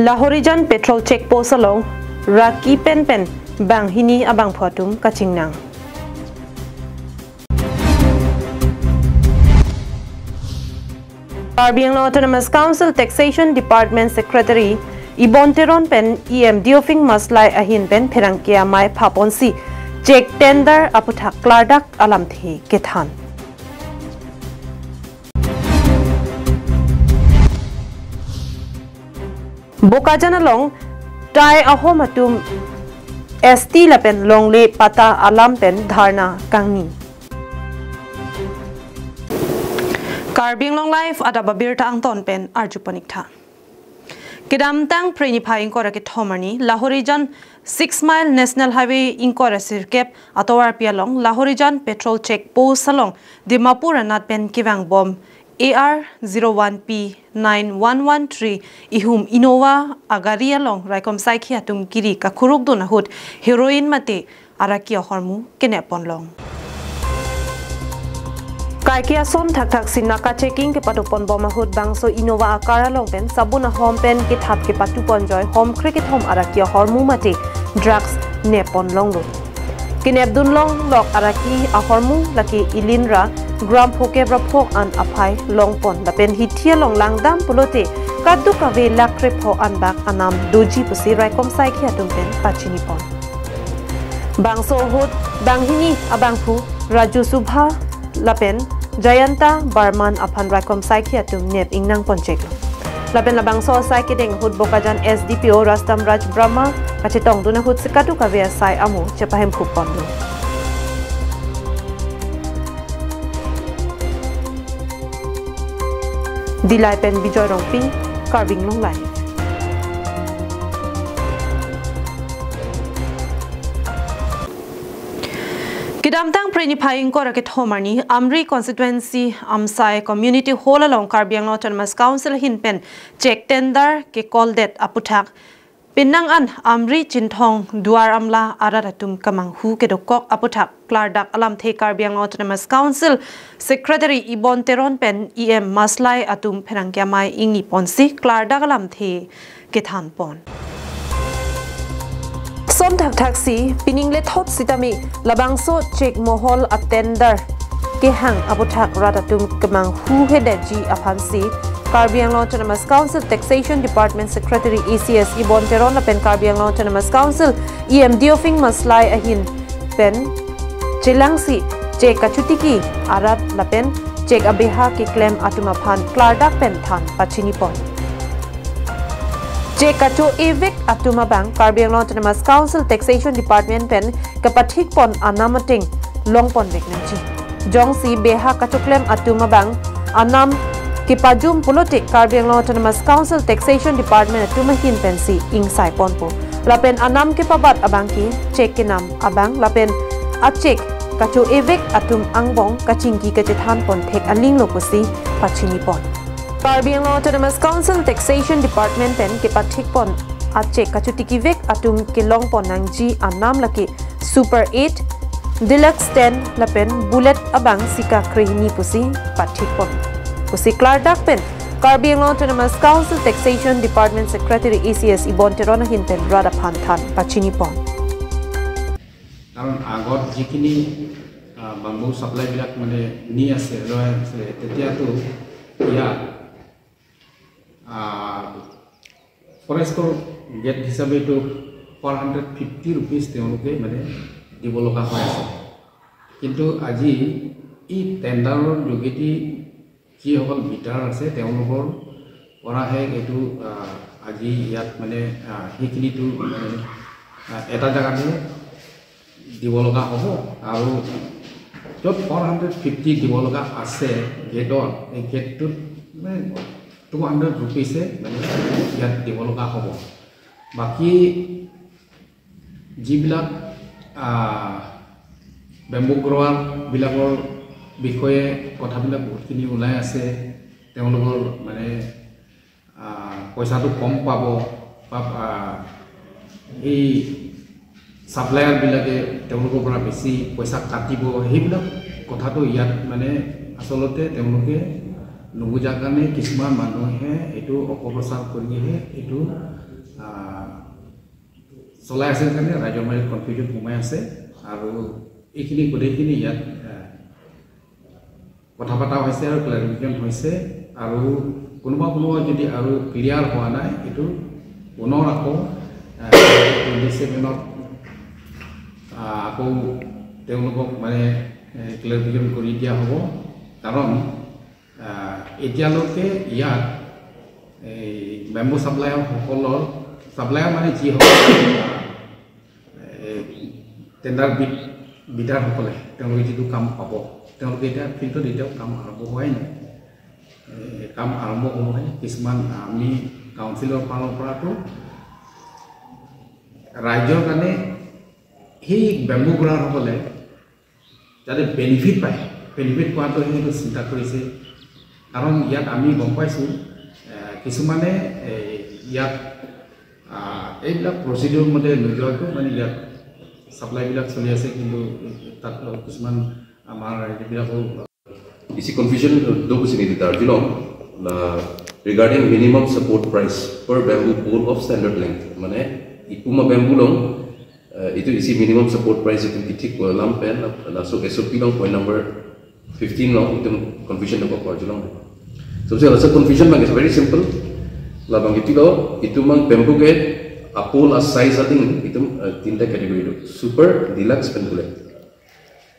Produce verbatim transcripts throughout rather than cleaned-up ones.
Lahorijan Patrol Check Post along raki pen pen banghini abangphu atum kachingnang. Karbi Anglong Autonomous Council Taxation Department Secretary Ibon Teron pen E M Deophing Maslai ahin pen pherangke amei phaponsi check tender aputhak klardak alamthe kethan. Bokajan along tai ahom atum S T lapen longle patta alam pen dharna kangni. Karbi Anglong Live adap abirta angton pen arju pon ik tha. Kedamtang Phre niphai ingkoi ra kethom arni Lahorijan Six Mile National Highway ingkoi ra sirkep atovarpi along Lahorijan Patrol Check Post along Dimapur anat pen kevangbom A R zero one P nine one one three ihum Innova agari along raikom saikhi atum kiri kakhurukdun ahut heroin mate araki ahormu kenep ponlong. Kaike ason thakthak si naka checking kepado ponbom ahut bangso Innova a-car along pen sabun ahom pen kethap kepatu ponjoi hom krekethom araki ahormu mate drugs nep ponlonglo. Kenepdun longlok araki ahormu lake Ilinra gram phokep ra pho an aphai longpon lapen hithi along langdam pulote kadokave lakh krepho an bak anam doji pusi raikom saikhi atum pen pachinipon. Bangso ahut banghini abangphu Raju Subha lapen Jayanta Barman aphan raikom saikhi atum nep ingnang poncheklo. Lapen labangso asai kedeng ahut Bokajan S D P O Rastam Raj Brahma kachetongdun ahut si kadokave asai amo chepahemkhu ponlo. Dillai pen Bijoy Rongpi, Karbi Anglong Live. Kedamtang Phre niphai ingkoi ra kethom arni Amri Constituency Amsai Community Hall along Karbi Anglong Autonomous Council ahin pen check tender kecalldet aputhak penang an Amri Chinthong Duar Amla arat atum kemanghu kedokok aputhak klardak alamthe Karbi Anglong Autonomous Council Secretary Ibon Teron pen E M Maslai atum pherangke amei ingni ponsi klardak alamthe kethan pon. Ason thakthak si pining lethot sitame labangso check mohol a-tender kehang aputhak rat atum kemanghu hedetji aphansi Karbi Anglong Autonomous Council Taxation Department Secretary A C S Ibon Teron lapen Karbi Anglong Autonomous Council E M Deophing Maslai ahin pen chelangsi check kachotiki arat lapen check abeha keklem atum aphan klardak pen than pachinipon. Check kacho-evek atum abang Karbi Anglong Autonomous Council Taxation Department pen kepathikpon anam ateng longponvek nangji. Jongsi beha kachoklem atum abang anam kepajum pulote Karbi Anglong Autonomous Council Taxation Department atum ahin pensi ingsai ponpo. Lapen anam kepabat abang ke check kenam abang lapen a-check kacho-evek atum angbong kachingki kachethan ponthek alinglo pusi pachinipon. Karbi Anglong Autonomous Council Taxation Department pen kepathikpon a-check kachotikivek atum kelongpon nangji anam lake Super eight, Deluxe ten lapen Bullet abang sika krehini pusi pathikpon pusi klardak pen Karbi Anglong Autonomous Council Taxation Department Secretary A C S Ibon Teron ahin pen rat aphan than pachinipon. কাৰণ আগত যিখিনি, আহ, বাম্বু ছাপ্লাইবিলাক মানে নি আছে, লৈ আছে, তেতিয়াতো ইয়াত, আহ, ফৰেষ্টৰ গেট হিচাপে এইটো ফ'ৰ হাণ্ড্ৰেড ফিফটি ৰুপিজ তেওঁলোকে মানে দিব লগা হৈ আছে। কিন্তু আজি এই টেণ্ডাৰৰ যোগেদি যিসকল বিডাৰ আছে, তেওঁলোকৰ পৰাহে এইটো, আহ, আজি ইয়াত মানে, আহ, সেইখিনিতো মানে, আহ, এটা জেগাতে দিব লগা হ'ব। আৰু য'ত ফ'ৰ হাণ্ড্ৰেড ফিফটি দিব লগা আছে গেটত, এই গেটটোত মানে টু হাণ্ড্ৰেড ৰুপিজে মানে ইয়াত দিব লগা হ'ব। বাকী যিবিলাক, আহ, বেম্বু গ্ৰ'ৱাৰবিলাকৰ বিষয়ে কথাবিলাক বহুতখিনি ওলাই আছে, তেওঁলোকৰ মানে, আহ, পইচাটো কম পাব বা, আহ, এই ছাপ্লায়াৰবিলাকে তেওঁলোকৰ পৰা বেছি পইচা কাটিব, সেইবিলাক কথাটো ইয়াত মানে আচলতে তেওঁলোকে নুবুজাৰ কাৰণে কিছুমান মানুহে এইটো অপপ্ৰচাৰ কৰিহে এইটো আহ, চলাই আছে কাৰণে ৰাইজৰ মাজত কনফিউজন সোমাই আছে। আৰু এইখিনি গোটেইখিনি ইয়াত, আহ, কথা পতা হৈছে আৰু ক্লেৰিফিকেশ্যন হৈছে। আৰু কোনোবা কোনোবা যদি আৰু ক্লিয়াৰ হোৱা নাই, এইটো পুনৰ আকৌ, আহ, টুৱেণ্টি ছেভেনত, আহ, আকৌ তেওঁলোকক মানে, এ, ক্লেৰিফিকেশ্যন কৰি দিয়া হ'ব। কাৰণ, আহ, এতিয়ালৈকে ইয়াত এই বেম্বু ছাপ্লায়াৰসকলৰ, ছাপ্লায়াৰ মানে যিসকল, এ, টেণ্ডাৰ বিড, বিডাৰসকলে তেওঁলোকে যিটো কাম পাব, তেওঁলোকে এতিয়া ফিল্ডত এতিয়াও কাম আৰম্ভ হোৱাই নাই। এ, কাম আৰম্ভ হ'বহে। কিছুমান আমি কাউন্সিলৰ ফালৰ পৰাতো ৰাইজৰ কাৰণে সেই বেম্বু গ্ৰ'ৱাৰসকলে যাতে বেনিফিট পায়, বেনিফিট পোৱাটো সেইটো চিন্তা কৰিছে। কাৰণ ইয়াত আমি গম পাইছোঁ, এ, কিছুমানে, এ, ইয়াত, আ, এইবিলাক প্ৰচিডিউৰ মতে নোযোৱাকৈ মানে ইয়াত ছাপ্লাইবিলাক চলি আছে, কিন্তু তাত কিছুমান আমাৰ এইবিলাকো Isi confusion do pusi neli ta arjulong, la regarding minimum support price per bamboo pole of standard length. Mane itum a bamboo along, eh, itum isi minimum support price itum kethik alam pen, laso S O P along point number fifteen along itum confusion dokok arjulong. So, so, laso confusion abang is very simple. Labang iti lo, itum abang bamboo ke a pole a size aling itum, eh, tinta category do. Super, deluxe pen bullet.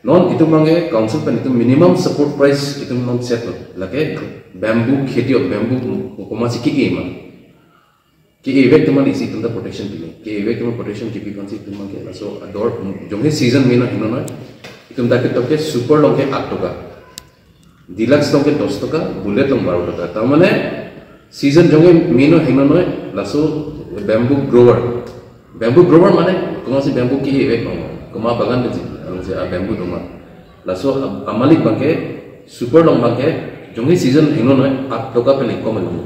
Non itum abangke council pen itum minimum support price itum non set lo. Lake bamboo kheti o bamboo komatsi ke-e ma. Ke-e vek atum abang isi itum ta protection pilo. Ke-e vek atum protection kipi aphansi itum abangke laso ador jongsi season mena hingno noi. Itum ta ketok ke super along ke aat toka. Deluxe along ke dos toka, bullet along baro toka. Tar mane season jongsi mena hingno noi, laso bamboo grower. Bamboo grower mane komatsi bamboo ke-e vek ma, koma bagan de alongsi a bamboo do ma. Laso a, amalik abangke, super along abangke, jongsi season hingno noi, aat toka pen ikom along.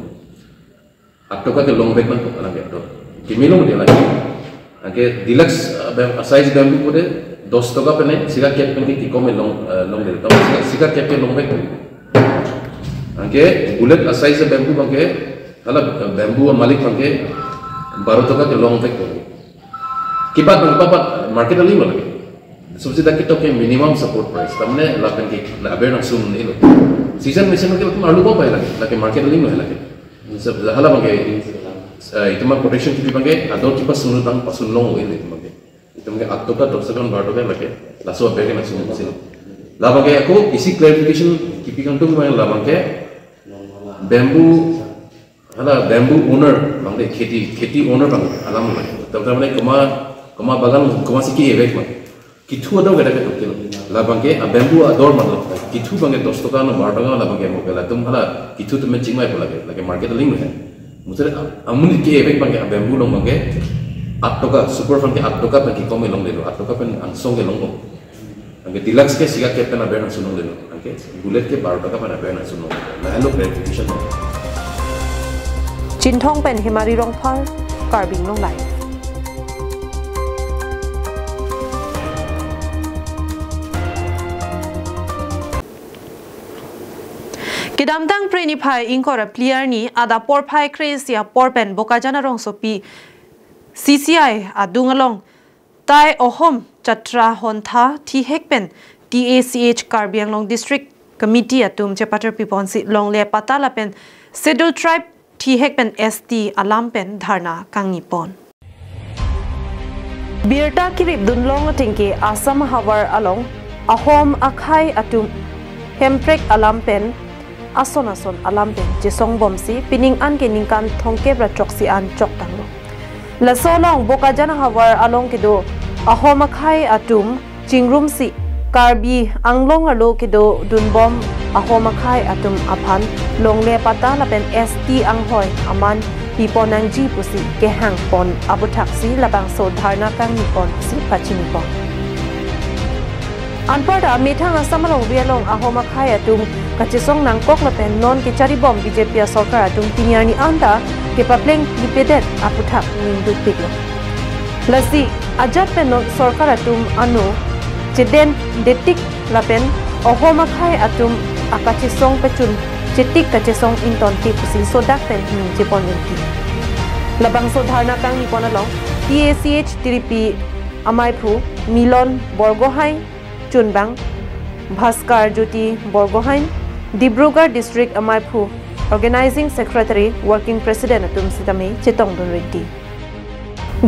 Aat toka ke long vek man to, alang ke to. Kimi long dia lagi. Anke deluxe, uh, bam-, size bamboo pute dos toka pen, sika kep pen ke kikom long, uh, long dia. Tama sika, sika kep ke long vek. Anke bullet a size bamboo abangke, hala, uh, bamboo amalik abangke, baro toka ke long vek. Kipat abang papat, market aling lo lagi. Subsidi ta ketok ke minimum support price. Tamne lapen ke, la aber nang sum ni lo. Season mesen ke latum arlu ko pai lagi. Lake market aling lo lagi. Sab hala abangke, eh, itum abang protection kipi abangke, ador kipasun tang pasun long oil itum abangke. Itum abangke aat toka, dos toka, baro toka lake. Laso aber ke nang sum sih. Labangke ako isi clarification kipi kangtung abang labangke bamboo, hala bamboo owner abangke kheti, kheti owner abang alam abang. Tar mane koma, koma bagan komatsi ke-e vek ma. Kethu ador ke dak ketok kilo. Labangke a bamboo ador man lo. Kethu abangke dos toka na baro toka labangke mo ke latum hala kethu atum chingvai po lake. Lake market aling lo he. Musere a-, amonit ke-e vek abangke a bamboo along abangke aat toka, super aphan ke aat toka pen kikom along delo. Aat toka pen angsong ke long ko. Anke deluxe ke sika kep pen aber nang sunong delo. Anke bullet ke baro toka pen aber nang sunong. Lahelo clarification. Chinthong pen Himari Rongphar, Karbi Anglong Live. Kedamtang Phre niphai ingkoi ra phli arni adap porphai kre-isi apor pen Bokajan arongsopi C C I adung along tai Ahom Jatra Hontha thihek pen T A C H Karbi Anglong District Committee atum chepatar piponsi longle patta lapen Scheduled Tribe thihek pen S T alam pen dharna kangni pon. Birta kirip dunlong atengke Assam havar along Ahom akhei atum Hemprek alam pen ason ason alam pen chesong bomsi pining an ke ningkan thomkep ra throksi an chok tanglo. Laso along Bokajan havar along kedo Ahom akhei atum chingrumsi Karbi Anglong arlo kedo dunbom Ahom akhei atum aphan longle patta lapen S T anghoi aman pipon nangji pusi kehang pon aputhaksi labangso dharna kangni ponsi pachini pon. Anparta methang Assam along ri along Ahom akhei atum kachesong nangkok lapen non kechari bom B J P asorkar atum pini arni anta kepapleng lipedet aputhak ningdukpiklo. Lasi ajat pen non sorkar atum ano chedem detik lapen Ahom akhei atum akachesong pachun chetik kachesong ingtontik pusi sodak pen ning chepon ningki. Labangso dharna kangni pon along T A C H Tiripi amaiphu Milon Borgohain, Chunbang Bhaskar Jyoti Borgohain, Dibrugarh District amaiphu, Organizing Secretary, Working President atum sitame chetongdun rinti.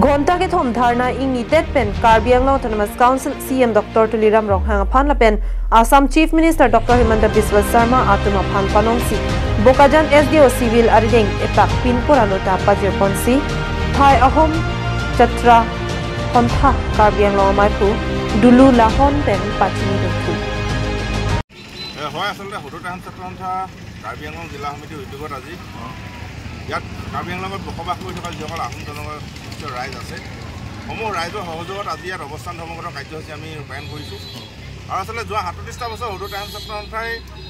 Ghonta kethom dharna ingnidet pen Karbi Anglong Autonomous Council C E M Doctor Tuliram Ronghang aphan lapen Assam Chief Minister Doctor Himanta Biswa Sarma atum aphan panongsi Bokajan S D O Civil arideng epak pinpur alota pajirponsi Thai Ahom Jatra Hontha Karbi Anglong amaiphu Dulu Lahon pen pachini dothu. এ, হয়, আচলতে সদৌ তাইহাম ছাত্ৰ সন্থা কাৰ্বি আংলং জিলা সমিতিৰ উদ্যোগত আজি ইয়াত কাৰ্বি আংলঙত বসবাস কৰি থকা যিসকল আহোম জনগোষ্ঠীয় ৰাইজ আছে, সমূহ ৰাইজৰ সহযোগত আজি ইয়াত অৱস্থান ধৰ্মঘটৰ কাৰ্যসূচী আমি ৰূপায়ণ কৰিছোঁ। আৰু আচলতে যোৱা সাতত্ৰিছটা বছৰ সদৌ তাইহাম ছাত্ৰ সন্থাই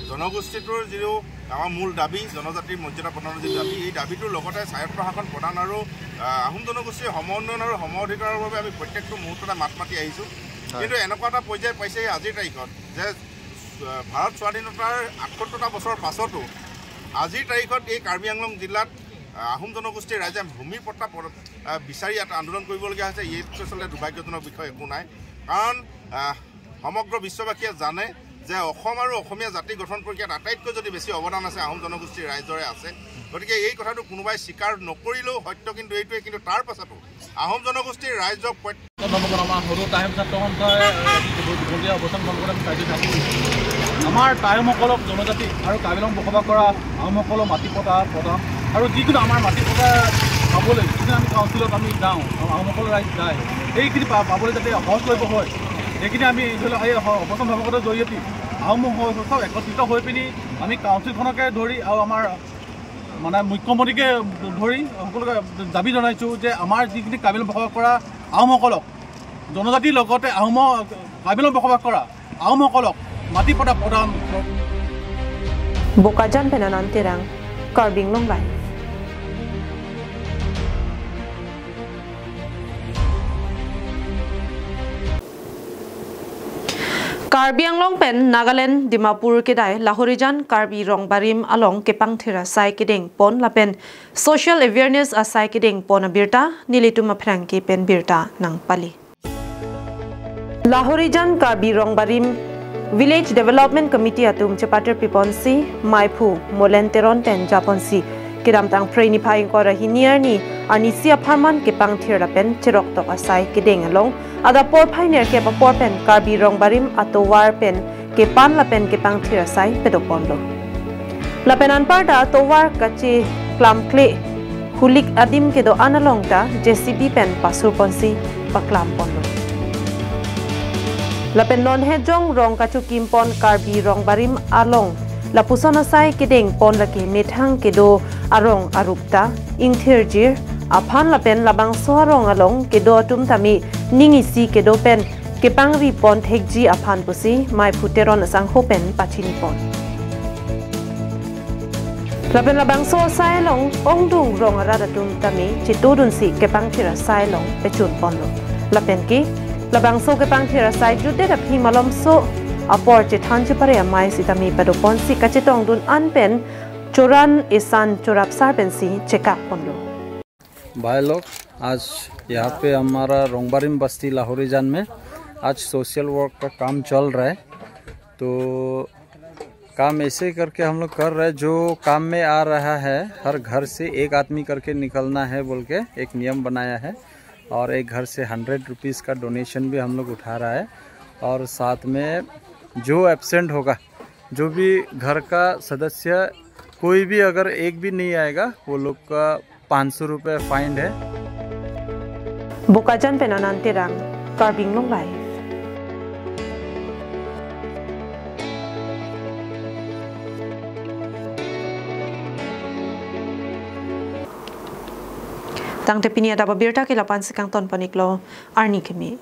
জনগোষ্ঠীটোৰ যিটো আমাৰ মূল দাবী, জনজাতিৰ মৰ্যাদা প্ৰদানৰ যি দাবী, এই দাবীটোৰ লগতে স্বায়ত্তশাসন প্ৰদান আৰু, আহ, আহোম জনগোষ্ঠীৰ সমন্বয়ন আৰু সম অধিকাৰৰ বাবে আমি প্ৰত্যেকটো মুহূৰ্ততে মাত মাতি আহিছোঁ। কিন্তু এনেকুৱা এটা পৰ্যায় পাইছেহি আজিৰ তাৰিখত যে, আহ, ভাৰত স্বাধীনতাৰ আঠসত্তৰটা বছৰৰ পাছতো আজিৰ তাৰিখত এই কাৰ্বি আংলং জিলাত, আহ, আহোম জনগোষ্ঠীৰ ৰাইজে ভূমি পট্টা প-, আহ, বিচাৰি ইয়াত আন্দোলন কৰিবলগীয়া হৈছে। ইয়াতকৈ আচলতে দুৰ্ভাগ্যজনক বিষয় একো নাই। কাৰণ, আহ, সমগ্ৰ বিশ্ববাসীয়ে জানে যে অসম আৰু অসমীয়া জাতি গঠন প্ৰক্ৰিয়াত আটাইতকৈ যদি বেছি অৱদান আছে আহোম জনগোষ্ঠীৰ ৰাইজৰে আছে। গতিকে এই কথাটো কোনোবাই স্বীকাৰ নকৰিলেও সত্য কিন্তু এইটোৱে। কিন্তু তাৰ পাছতো আহোম জনগোষ্ঠীৰ ৰাইজক প্ৰত্যেক আমাৰ সদৌ তাইহাম ছাত্ৰ সন্থাই আজি দুপৰীয়া অৱস্থান ধৰ্মঘটত আমি কাৰ্যসূচী সামৰিছোঁ। আমাৰ টাইমসকলক জনজাতি আৰু কাৰ্বি আংলং বসবাস কৰা আহোমসকলৰ মাটি পট্টা প্ৰদান আৰু যিকোনো আমাৰ মাটি পট্টা পাবলৈ যিকোনো আমি কাউন্সিলত আমি যাওঁ, আহোমসকলৰ ৰাইজ যায়, এইখিনি পা- পাবলৈ যাতে সহজ কৰিব হয়, সেইখিনি আমি ধৰি লওক এই অৱস্থান ধৰ্মঘটৰ জৰিয়তে আহোম সব একত্ৰিত হৈ পিনি আমি কাউন্সিলখনকে ধৰি আৰু আমাৰ মানে মুখ্যমন্ত্ৰীকে ধৰি সকলোকে দাবী জনাইছোঁ যে আমাৰ যিখিনি কাৰ্বি আংলং বসবাস কৰা আহোমসকলক, জনজাতিৰ লগতে আহোম কাৰ্বি আংলং বসবাস কৰা আহোমসকলক মাটি পট্টা প্ৰদান। Bokajan pen Anand Terang, Karbi Anglong Live. Karbi Anglong pen Nagaland Dimapur kedai Lahorijan Karbi Rongbarim along kepangthir asai kedeng pon lapen social awareness asai kedeng pon abirta nelitum aphrang ke pen birta nangpali. Lahorijan Karbi Rongbarim Village Development Committee atum chepatir piponsi maiphu Molen Teron pen japonsi kedamtang Phre niphai ingkoi ra hini arni arnisi apharman kepangthir lapen cheroktok asai kedeng along adap porphai nerkep apor pen Karbi Rongbarim atovar pen kepan lapen kepangthir asai pedoponlo. Lapen anparta tovar kacheklamkle hulik adim kedo-an along ta J C B pen pasurponsi paklamponlo. Lapen non hejong rong kachokimpon Karbi Rongbarim along lapuson asai kedengpon lake methang kedo arong arup ta ingthirjir aphan lapen labangso arong along kedo atum tame ning isi kedo pen kepangripon thekji aphan pusi maiphu Teron asangho pen pachinipon. Lapen labangso asai along ongdung rong arat atum tame chetodunsi kepangthir asai along pechunponlo. Lapen ke labangso kepangthir asai jutdet aphi malomso apor chethan chepare amei sitame padoponsi kachetongdun an pen choran esan chorapsar pensi chekakponlo. भाई लोग, आज यहाँ पे हमारा रोंगबारिम बस्ती लाहौरीजान में आज सोशल वर्क का काम चल रहा है। तो काम ऐसे करके हम लोग कर रहे हैं, जो काम में आ रहा है हर घर से एक आदमी करके निकलना है बोल के एक नियम बनाया है। और एक घर से हंड्रेड रुपीज़ का डोनेशन भी हम लोग उठा रहा है। और साथ में जो एब्सेंट होगा, जो भी घर का सदस्य कोई भी अगर एक भी नहीं आएगा, वो लोग का पाँच सौ रुपये फाइन है। Bokajan pen Anand Terang, Karbi Anglong Live. Tangte pini adap abirta ke la-ansi kangtonpon-iklo, arni keme.